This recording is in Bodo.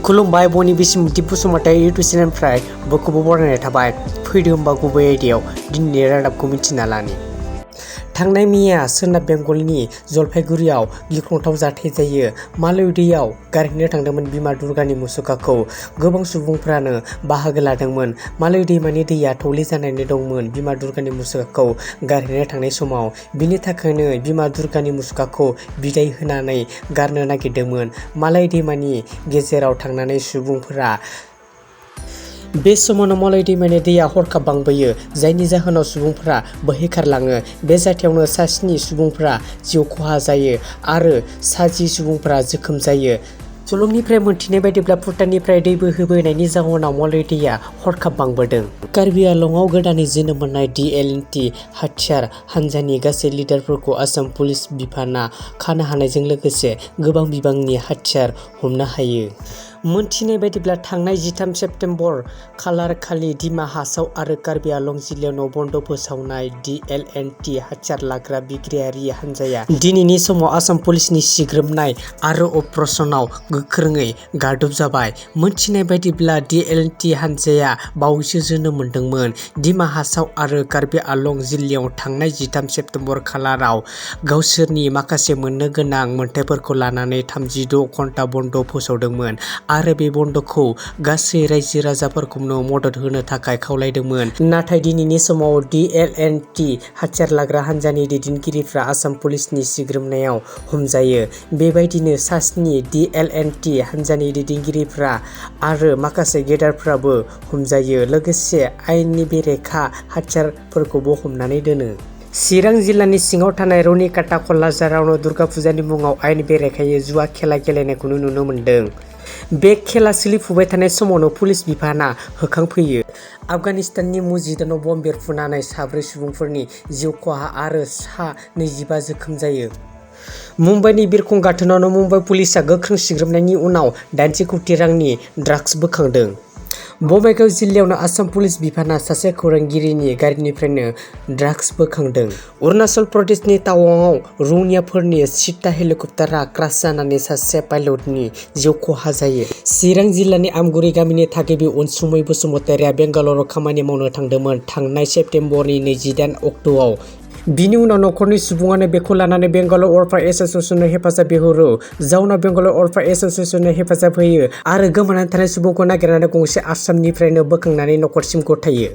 खुलुमबाय बयनिबो बसुमतारी इउटुब चेनेलनिफ्राय बयखौबो बरायनाय थाबाय। फैदो होमबा गुबै आयदायाव दिनैनि रादाबखौ मिथिना लानि। थांनाय मेया सोनाब बेंगलनि जलपाइगुरियाव गिख्रंथाव जाथाय जायो। मालय दैयाव गारहैनो थांदोंमोन बिमा दुर्गानि मुसुखाखौ। गोबां सुबुंफ्रानो बाहागो लादोंमोन। मालय दैमानि दैया थौले जानानै दंमोन बिमा दुर्गानि मुसुखाखौ गारहैनो थांनाय समाव। बिनि थाखायनो बिमा दुर्गानि मुसुखाखौ बिदाय होनानै गारनो नागिरदोंमोन। मालय दैमानि गेजेराव थांनानै सुबुंफोरा बे समावनो मालय दैमानि दैया हरखाब बांबोयो, जायनि जाहोनाव सुबुंफोरा बोहैखारलाङो। बे जाथायावनो सा 7 सुबुंफोरा जिउ खहा जायो आरो सा 10 सुबुंफोरा जोखोम जायो। सुलुंनिफ्राय मोनथिनाय बायदिब्ला भुटाननिफ्राय दै बोहैबोनायनि जाहोनाव मालय दैया हरखाब बांबोदों। कार्बि आंलंआव गोदानै जोनोम मोननाय DLNT हाथियार हान्जानि गासै लिडारफोरखौ आसाम पुलिस बिफाना खानो हानायजों लोगोसे गोबां बिबांनि हाथियार हमनो हायो। मोनथिनाय बायदिब्ला थांनाय 13 सेप्तेम्बर खालारखालि दिमा हासाव आरो कार्बि आंलं जिल्लायाव बन्द फोसावनाय DLNT हाथियार लाग्रा बिग्रायारि हान्जाया दिनैनि समाव आसाम पुलिसनि सिग्रोमनाय आरो अपारेसनाव गोख्रोङै गादब जाबाय। मोनथिनाय बायदिब्ला DLNT हान्जाया बावैसो जोनोम मोनदोंमोन। दिमा हासाव आरो कार्बि आंलं जिल्लायाव थांनाय 13 सेप्तेम्बर खालाराव गावसोरनि माखासे मोननो गोनां मोनथायफोरखौ लानानै 36 घन्टा बन्द फोसावदोंमोन आरो बे बन्द'खौ गासै रायजो राजाफोरखौनो मदद होनो थाखाय खावलायदोंमोन। नाथाय दिनैनि समाव DLNT हाथियार लाग्रा हान्जानि दैदेनगिरिफ्रा आसाम पुलिसनि सिग्रोमनायाव हमजायो। बेबायदिनो सा 7 DLNT हान्जानि दैदेनगिरिफ्रा आरो माखासे गेदेरफ्राबो हमजायो, लोगोसे आयेननि बेरेखा हाथियारफोरखौबो हमनानै दोनो। चिरां जिल्लानि सिङाव थानाय रुनिकाटा क'क्राझारावनो दुर्गा फुजानि मुङाव आयेन बेरेखायै जुवा खेला गेलेनायखौ नुनो मोन्दों। बे खेला सोलिफुबाय थानाय समावनो पुलिस बिफाना होखांफैयो। आफगानिस्ताननि मुजिदानाव बम बेरफ्रुनानै 4 सुबुंफोरनि जिउ खहा आरो सा 25 जोखोम जायो। मुम्बाइनि बिरखं गाथोनावनो मुम्बाइ पुलिसआ गोख्रों सिग्रोमनायनि उनाव 80 कौटि रांनि ड्राग्स बोखांदों। बङाइगाव जिल्लायावनो आसाम पुलिस बिफाना सासे खौरांगिरिनि गारिनिफ्रायनो ड्राग्स बोखांदों। अरुणाचल प्रदेशनि टावांआव रौनियाफोरनि चीता हेलिकप्टारआ क्रास जानानै सासे पाइलटनि जिउ खहा जायो। चिरां जिल्लानि आमगुरि गामिनि थागिबि अनसुमै बसुमतारीआ बेंगालराव खामानि मावनो थांदोंमोन थांनाय सेप्तेम्बरनि 28 अक्ट'आव। बिनि उनाव नखरनि सुबुङानो बेखौ लानानै बेंगालर अरफार एस'सिएशननो हेफाजाब बिहरो। जाउनाव बेंगालर अरफार एस'सिएशननो हेफाजाब होयो आरो गोमानानै थानाय सुबुंखौ नागिरनानै गंसे आश्रमनिफ्रायनो बोखांनानै नखरसिम गथायो।